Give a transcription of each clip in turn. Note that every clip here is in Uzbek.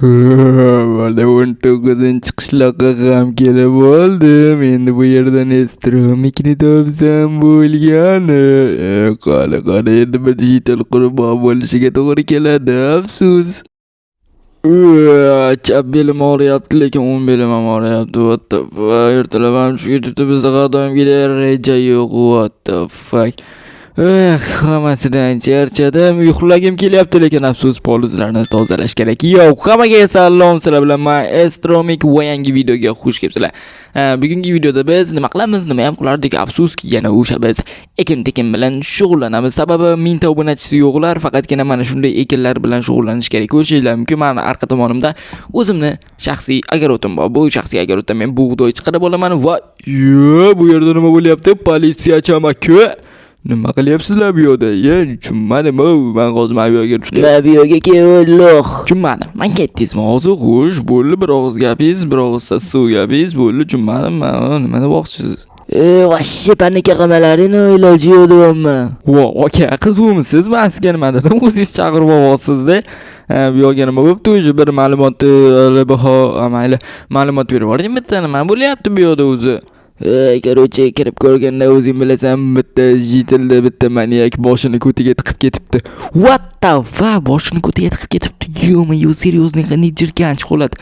Mana 19-qishloqqa ham kelib oldim. Endi bu yerdan Estromikni topsam bo'lgani. Qani, qani, endi bir житель qurbon bo'lishiga to'g'ri keladi. Afsus. Chap belim og'riyapti, lekin o'ng belim ham og'riyapti. What the fuck? Ertalab ham shu ketibdi, bizda har doimgidek reja yo'q. What the fuck? Eh, hammasidan charchadim. Uxlagim kelyapti, lekin afsus, polizlarni tozalash kerak. Yo, hammaga salom, sizlar bilan men Estromik va yangi videoga xush kelibsizlar. Bugungi videoda biz nima qilamiz, nima ham qilardik? Afsuski, yana o'sha biz ekin-tekin bilan shug'ullanamiz. Sababi 1000 ta obunachisi yo'qlar, faqatgina mana shunday ekinlar bilan shug'ullanish kerak. Ko'rishinglar mumkin, mani arqa tomonimda o'zimni shaxsiy огород im bor. Bu shaxsiy огород da men bug'doy chiqarib olaman va yo, bu yerda nima bo'lyapti? Politsiyachi aka! Nima qilyapsizlar bu yerda? Ye, tushunmadim. Man hozir mana bu yerga kirib chiqay. Va bu yerga kel, лох. Tushunmadim. Man ketdingizmi hozir? Xo'sh, bo'ldi, bir og'iz gapingiz, bir og'iz sassiq gapingiz bo'ldi, tushunmadim man. Nima demoqchisiz? E, вообще паника qilmalaring, iloji yo'q deyapman. Vo, aka, qizuvmisiz? Man sizga nima dedim? O'zingiz chaqirib olyapsiz-da. Ha, bu yoqga nima bo'pti o'zi? Bir ma'lumotni baho, mayli, ma'lumot berib yuboring bitta, nima bo'lyapti bu yoqda o'zi? E, Короче, kirib ko'rganda o'zing bilasan, bitta житель da bitta manyak boshini ko'tiga tiqib ketibdi. What the fuck? Boshini ko'tiga tiqib ketibdi. Ё-моё, серьезный, qanday jirkanch holat.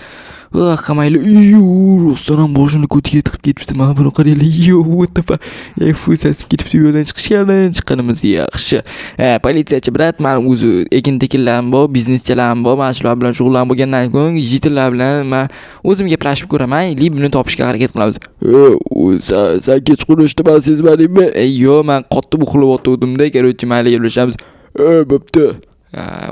Ah, mayli, iyo, rostdan ham boshini ko'tiga tiqib ketibdi. Mana buni qaranglar. Yo, what the fuck? Ey, fu, sasib ketibdi. Bu yerdan chiqishgan, chiqqanimiz yaxshi. Ha, politsiyachi брат, man o'zi ekin-tekinlarim bor, bizneschalarim bor. Mana shular bilan shug'ullanib bo'lgandan keyin житель lar bilan man o'zim gaplashib ko'raman, или buni topishga harakat qilamiz. San kechqurun man sezmadingmi? Ey, yo'q, man qotib uxlayotgandim-da, короче, mayli, gaplashamiz. E, bo'pti.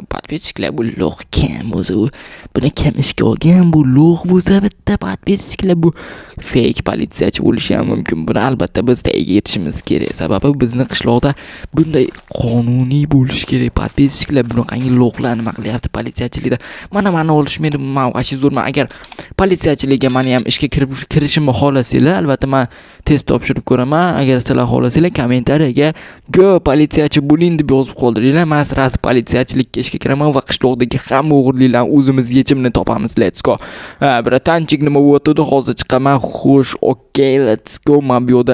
Подписчик lar, bu лох kim o'zi u? Buni kim ishga olgan? Bu лох bo'lsa bitta, подписчик lar, bu fake politsiyachi bo'lishi ham mumkin. Buni albatta biz tagiga yetishimiz kerak. Sababi bizni qishloqda bunday qonuniy bo'lishi kerak. Подписчик lar, bunaqangi лох lar nima qilyapti politsiyachilikda? Mana mani olishmaydi, man вообще zo'rman. Agar politsiyachilikka mani ham ishga kirib kirishimni xohlasanglar, albatta man test topshirib ko'raman. Agar sizlar xohlasanglar, kommentariyaga "Go, politsiyachi bo'ling" deb yozib qoldiringlar. Man сразу politsiyachilikka ishga kiraman va qishloqdagi hamma o'g'irliklarni o'zimiz yechimini topamiz. Let's go. Ha, братанчик, nima bo'lyapti? Hozir chiqaman. Xo'sh, okey, let's go. Mana bu yoqda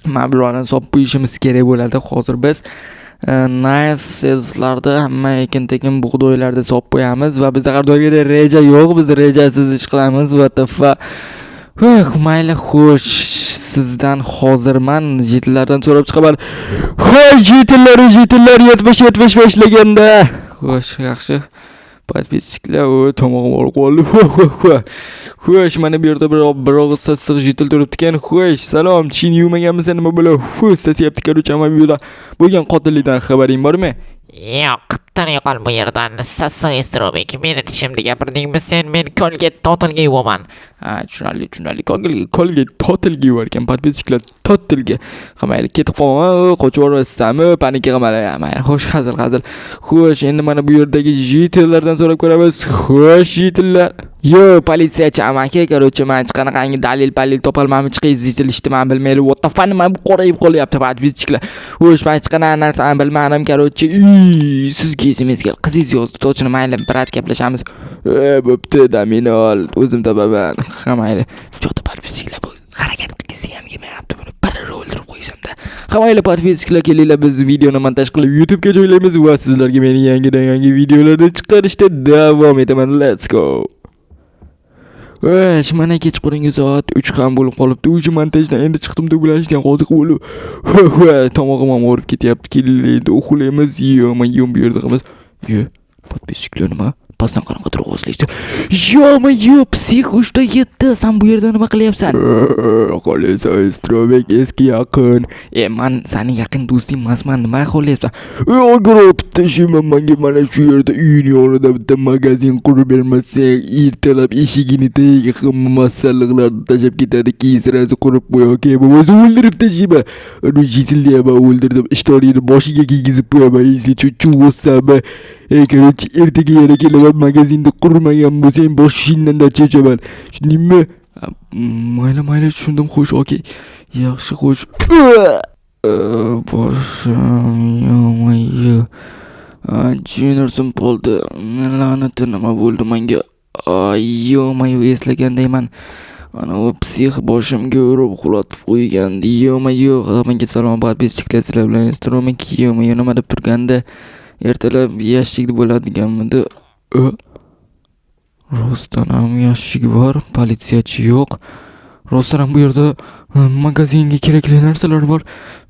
mana bularni solib qo'yishimiz kerak bo'ladi. Hozir biz nice saleslarda hamma ekin-tekin bug'doylarni solib qo'yamiz va bizda har doimgidek reja yo'q. Biz rejasiz ish qilamiz. What the fuck? Huh, mayli, xo'sh, sizdan hozir man житель lardan so'rab chiqaman. Hoy, житель lar, житель lar, 70 75 legenda. Xo'sh, yaxshi. Подписчик lar, o, tomog'im og'rib qoldi. Xo'sh, mana bu yerda bir og'iz sassiq житель turibdi ekan. Xo'sh, salom, tishingni yuvmaganmisan, nima bo'ladi? Fu, sasiyapti, короче, mana bu yerda bo'lgan qotillikdan xabaring bormi? Yo'q, tur yo'qol bu yerdan. Sassiq Estrobek. Meni tishimni gapirdingmi sen? Men Colgate Totalga yuvaman. Ha, tushunarli, tushunarli. Colgate Totalga yuvar ekan, подписчик lar, Totalga. Ha, mayli, ketib qolma, qochib yuborasizmi? Паника qilma. Mayli, xo'sh, hazil, hazil. Xo'sh, endi mana bu yerdagi житель lardan so'rab ko'ramiz. Xo'sh, житель lar. Yo, politsiyachi amaki, короче, man hech qanaqangi dalil palil topolmadim, chiqay житель ishni man bilmaydi. What the fuck, nima bu qorayib qolyapti, подписчик lar? Xo'sh, man hech qanaqa narsani bilmadim, короче. Sizga SMS keldi. Qizingiz yozdi, точно, mayli, брат, gaplashamiz. E, bo'pti, damini ol, o'zim topaman. Ha, mayli. Yo'qda, подписчик lar, bu harakat qilgisi ham kelmayapti, buni biror o'ldirib qo'ysamda. Ha, mayli, подписчик lar, kelinglar, biz videoni montaj qilib YouTube'ga joylaymiz va sizlarga meni yangidan yangi videolarda chiqarishda davom etaman. Let's go. Xo'sh, mana kechqurungi soat 3 ham bo'lib qolibdi. O'sha montajdan endi chiqdim, dublyajdan hozir bo'lib. Tomog'im ham og'rib ketyapti. Kelinglar, endi uxlaymiz. Yo, bu yerda qilamiz. Yo, подписчик lar, nima? Pastdan qanaqadir ovozlar eshitib. Ё-моё, псих uchta yetti. San bu yerda nima qilyapsan? Xohlasa, Estrobek, eski yaqin. E, man sani yaqin do'sting emasman. Nima xohlayapsan? E, agar otib tashlayman, manga mana shu yerda uyini yonida bitta magazin qurib bermasang, ertalab eshigini tagiga hamma masalliqlarni tashlab ketadi, keyin сразу qurib qo'y, okey, bo'lmasa o'ldirib tashlayman. Uni житель ni ham o'ldirdim, ishtonini boshiga kiygizib qo'yaman, если tushunmayapsanmi? Ey, короче, ertaga yana kelaman, magazinni qurmagan bo'lsang, boshingdan chachaman. Tushundingmi? Mayli, mayli, tushundim, xo'sh, okey. Yaxshi, xo'sh. Boshim, ё-моё. Juniorsim qoldi. La'nati, nima bo'ldi menga? Ё-моё, eslagandayman. Ana u псих boshimga urib uxlatib qo'ygandi. Ё-моё, hammaga salom, подписчик lar, sizlar bilan Instrumik. Ё-моё, nima deb turgandi? Ertalab yashik bo'ladiganmidi? Rostdan ham yashik bor, politsiyachi yo'q. Rostdan ham bu yerda magazinga kerakli narsalar bor.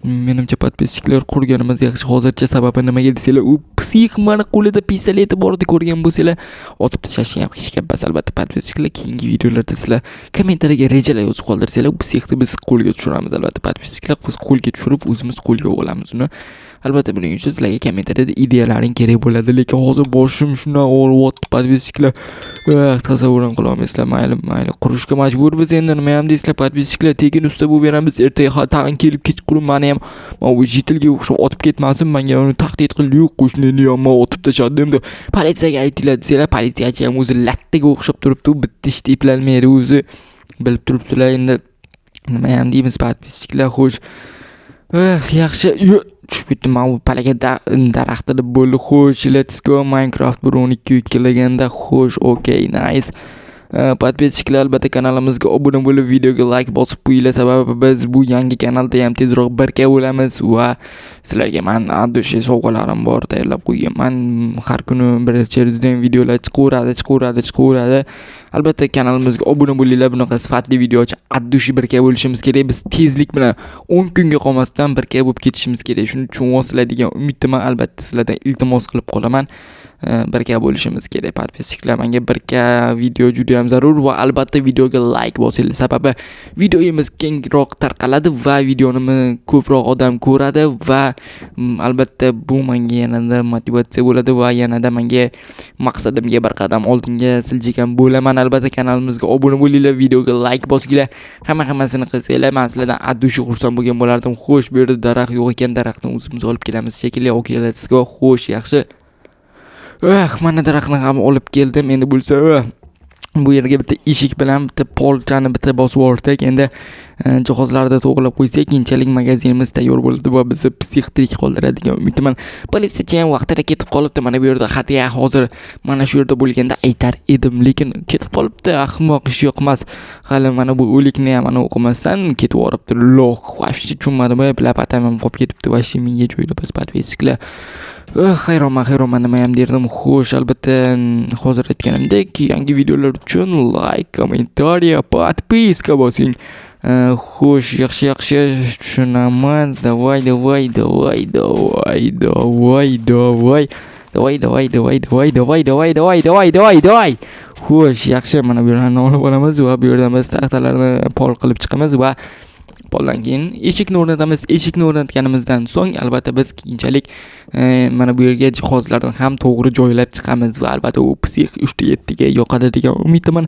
Menimcha, подписчик lar, qurganimiz yaxshi hozircha. Sababi nimaga desanglar, u псих mani qo'lida pistoleti bor edi, ko'rgan bo'lsanglar, otib tashlashi ham hech gap emas. Albatta, подписчик lar, keyingi videolarda sizlar kommentariyaga rejalar yozib qoldirsanglar, u псих ni biz qo'lga tushiramiz. Albatta, подписчик lar, biz qo'lga tushirib, o'zimiz qo'lga olamiz uni. Albatta, buning uchun sizlarga kommentariyada ideyalaring kerak bo'ladi, lekin hozir boshim shundan og'riyapti, подписчик lar. Tasavvur ham qilolmaysizlar. Mayli, mayli, qurishga majburmiz endi, nima ham deysizlar, подписчик lar, tekin usta bo'lib beramiz. Ertaga tag'in kelib kechqurun mani ham mana bu житель ga o'xshab otib ketmasin, menga uni tahdid qildi-yu, qo'shnini ham otib tashladim deb. Politsiyaga aytinglar desanglar, politsiyachi ham o'zi lattaga o'xshab turibdi, u bitta ishda eplolmaydi o'zi. Bilib turibsizlar endi, nima ham deymiz, подписчик lar, xo'sh. Yaxshi, tushib ketdim mana bu palakat daraxti deb bo'ldi. Xo'sh, let's go, Minecraft 1.12 yukilaganda. Xo'sh, okay, nice. Подписчик lar, albatta kanalimizga obuna bo'lib, videoga like bosib qo'yinglar, sababi biz bu yangi kanalda ham tezroq birga bo'lamiz va sizlarga man от души sovg'alarim bor, tayyorlab qo'yganman. Har kuni bir videolar chiqaveradi, chiqaveradi, chiqaveradi. Albatta kanalimizga obuna bo'linglar, bunaqa sifatli video uchun от души birga bo'lishimiz kerak. Biz tezlik bilan 10 kunga qolmasdan birga bo'lib ketishimiz kerak. Shuni tushunyapsizlar degan umiddaman. Albatta sizlardan iltimos qilib qolaman. Birga bo'lishimiz kerak, подписчик lar, menga birga video juda ham zarur va albatta videoga like bosinglar, sababi videomiz kengroq tarqaladi va videoni ko'proq odam ko'radi va albatta bu menga yanada motivatsiya bo'ladi va yanada menga maqsadimga bir qadam oldinga siljigan bo'laman. Albatta kanalimizga obuna bo'linglar, videoga like bosinglar, hamma hammasini qilsanglar, man sizlardan от души xursand bo'lgan bo'lardim. Xo'sh, bu yerda daraxt yo'q ekan, daraxtni o'zimiz olib kelamiz shekilli. Okay, let's go. Xo'sh, yaxshi. Mana daraxtni ham olib keldim. Endi bo'lsa bu yerga bitta eshik bilan bitta polchani bitta bosib yuborsak, endi jihozlarni to'g'rilab qo'ysak, keyinchalik magazinimiz tayyor bo'ladi va bizni псих tirik qoldiradigan umiddaman. Politsiyachi ham vaqtida ketib qolibdi mana bu yerda. Hadya hozir mana shu yerda bo'lganda aytar edim, lekin ketib qolibdi, ahmoq, ish yoqmas. Hali mana bu o'likni ham mana o'qimasdan ketib yuboribdi. Лох, вообще tushunmadim, лопата m ham qolib ketibdi вообще menga joyida. Biz, подписчик lar, hayronman, hayronman, nima ham derdim. Xo'sh, albatta hozir aytganimdek, yangi videolar uchun like, комментарий, подписка bosing. Xo'sh, yaxshi, yaxshi, tushunaman. Давай, давай, давай, давай, давай, давай, давай, давай, давай, давай, давай, давай, давай, давай, давай, давай. Xo'sh, yaxshi, mana bu yerlarni olib olamiz va bu yerdan biz taxtalarni pol qilib chiqamiz va poldan keyin eshikni o'rnatamiz. Eshikni o'rnatganimizdan so'ng albatta biz keyinchalik mana bu yerga jihozlarni ham to'g'ri joylab chiqamiz va albatta u псих 3 ta 7 ga yoqadi degan umiddaman.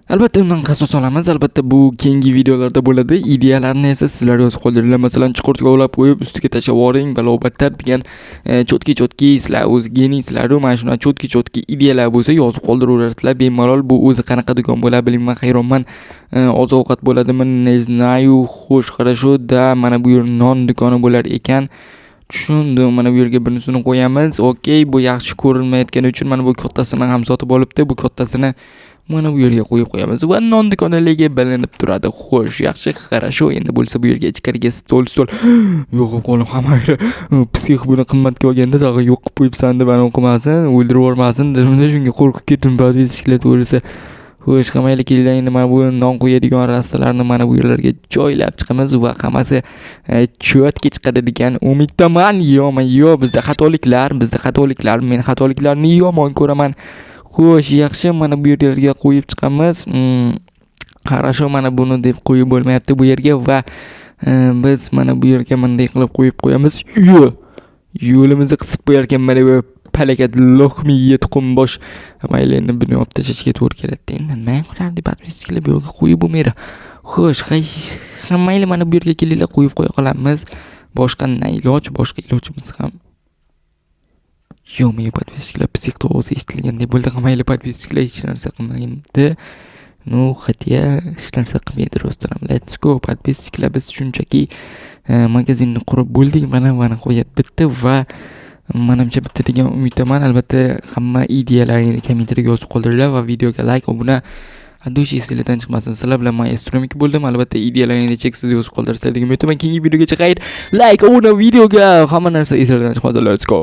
Albatta undan qasos olamiz. Albatta bu keyingi videolarda bo'ladi. Ideyalarni esa sizlar yozib qoldiringlar. Masalan, chuqur kovlab qo'yib, ustiga tashlab yuboring, balo battar degan чёткий, чёткий, sizlar o'zi geniysizlar-u, mana shunaqa чёткий, чёткий ideyalar bo'lsa, yozib qoldiraverasizlar bemalol. Bu o'zi qanaqa do'kon bo'ladi, bilmayman, hayronman. Oziq ovqat bo'ladimi, не знаю. Xo'sh, хорошо да, mana bu yer non do'koni bo'lar ekan. Tushundim. Mana bu yerga birisini qo'yamiz. Okey, bu yaxshi ko'rinmayotgani uchun mana bu kattasini ham sotib olibdi. Bu kattasini mana bu yerga qo'yib qo'yamiz va non do'koniligi bilinib turadi. Xo'sh, yaxshi, хорошо. Endi bo'lsa bu yerga ichkariga stol, stol yo'q qolib hamma. Псих buni qimmatga olganda tag'in yo'q qilib qo'yibsan deb anavi qilmasin, o'ldirib yubormasin dedimda, shunga qo'rqib ketdim, подписчик lar, to'g'risi. Xo'sh, mayli, kelinglar, endi mana bu non qo'yadigan rastalarni mana bu yerlarga joylab chiqamiz va hammasi чётко chiqadi degan umiddaman. Ё-моё, bizda xatoliklar, bizda xatoliklar, men xatoliklarni yomon ko'raman. Xo'sh, yaxshi, mana bu yerlarga qo'yib chiqamiz. Хорошо, mana buni deb qo'yib bo'lmayapti bu yerga va biz mana bu yerga bunday qilib qo'yib qo'yamiz. Yo'limizni qisib qo'yar ekan mana bu palakat лох miya tuxumbosh. Mayli, endi buni olib tashlashga to'g'ri keladi. Endi nima qilardik, подписчик lar, bu yerga qo'yib bo'lmaydi. Xo'sh, mayli, mana bu yerga kelinglar, qo'yib qo'ya qolamiz. Boshqa na iloj, boshqa ilojimiz ham yo'q. Подписчик lar, псих ovozi eshitilgandek bo'ldi. Mayli, подписчик lar, hech narsa qilmaydi. Ну, хотя hech narsa qilmaydi rostdan ham. Let's go, подписчик lar, biz shunchaki magazinni qurib bo'ldik. Mana va nihoyat bitta va Manimcha, bitta degan umiddaman. Albatta, hamma ideyalaringni kommentariyga yozib qoldiringlar va videoga layk, obuna, dush esinglardan chiqmasin. Sizlar bilan men Estromik bo'ldim. Albatta, ideyalaringni cheksiz yozib qoldirsanglar degan umiddaman. Keyingi videogacha xayr. Layk, obuna, videoga, hamma narsa esinglardan chiqmasin. Let's go.